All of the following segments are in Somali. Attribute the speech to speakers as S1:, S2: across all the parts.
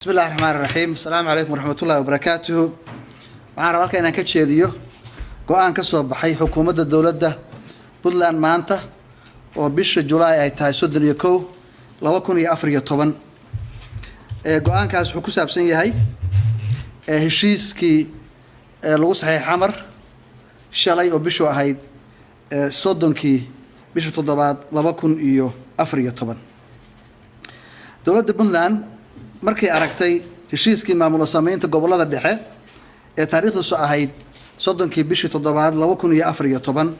S1: Bismi illahi raxmaan raxiim. Asalaamu calaykum waraxmatullahi wabarakaatuhu. Waxaan rabaa halka inaan ka jeediyo go-aan ka soo baxay xukuumadda dowladda Puntland maanta oo bisha Julaay ay tahay 31, 2014. Go-aankaas wuxuu ku saabsan yahay heshiiskii lagu saxiixay Xamar shalay oo bishu ahayd 30-kii bisha toddobaad 2014. Dowladda Puntland markay aragtay heshiiskii maamulo sameynta gobollada dhexe ee taariikhdiisu ahayd 30-kii bishii toddobaad 2014,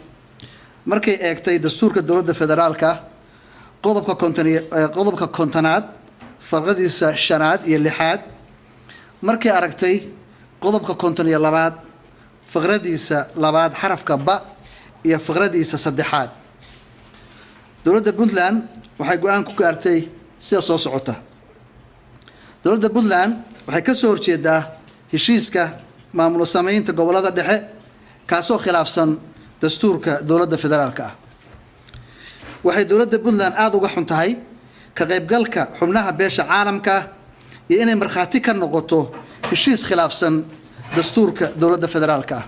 S1: markay eegtay dastuurka dowladda federaalka qodobka 50 iyo qodobka 50aad farqadiisa shanaad iyo lixaad, markay aragtay qodobka 52aad faqradiisa labaad xarafka ba iyo faqradiisa saddexaad, dowladda Puntland waxay go-aan ku gaartay sida soo socota. Dowladda Puntland waxay ka soo horjeedaa heshiiska maamulo sameynta gobollada dhexe, kaasoo khilaafsan dastuurka dowladda federaalka ah. Waxay dowladda Puntland aada uga xun tahay ka qaybgalka xubnaha beesha caalamka iyo inay markhaati ka noqoto heshiis khilaafsan dastuurka dowladda federaalka ah.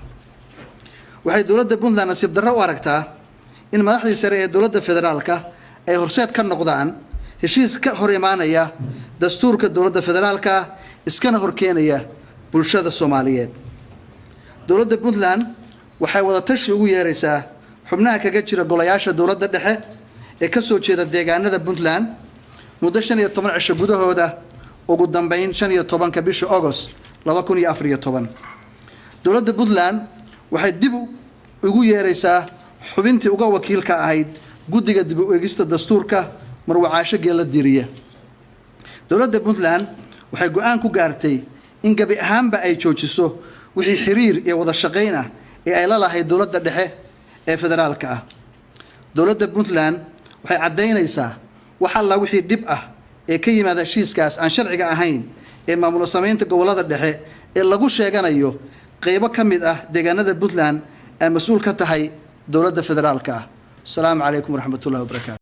S1: Waxay dowladda Puntland nasiib darro u aragtaa in madaxdii sare ee dowladda federaalka ay horseed ka noqdaan heshiis ka hor imaanaya dastuurka dowladda federaalka, iskana horkeenaya bulshada Soomaaliyeed. Dowladda Puntland waxay wadatashi ugu yeeraysaa xubnaha kaga jira golayaasha dowladda dhexe ee ka soo jeeda deegaanada Puntland muddo 15 cisho gudahooda, ugu dambeyn 15-ka bisha Agost 2014. Dowladda Puntland waxay dib ugu yeeraysaa xubintii uga wakiilka ahayd guddiga dib u eegista dastuurka, Marwacaasho Geella Diiriya. Dowladda Puntland waxay go-aan ku gaartay in gebi ahaanba ay joojiso wixii xiriir iyo wada shaqayn ah ee ay la lahayd dowladda dhexe ee federaalka ah. Dowladda Puntland waxay caddaynaysaa wax alla wixii dhib ah ee ka yimaada heshiiskaas aan sharciga ahayn ee maamulo sameynta gobollada dhexe ee lagu sheeganayo qeybo ka mid ah deegaanada Puntland ay mas-uul ka tahay dowladda federaalka ah. Asalaamu calaykum waraxmatullahi wabarakaatu.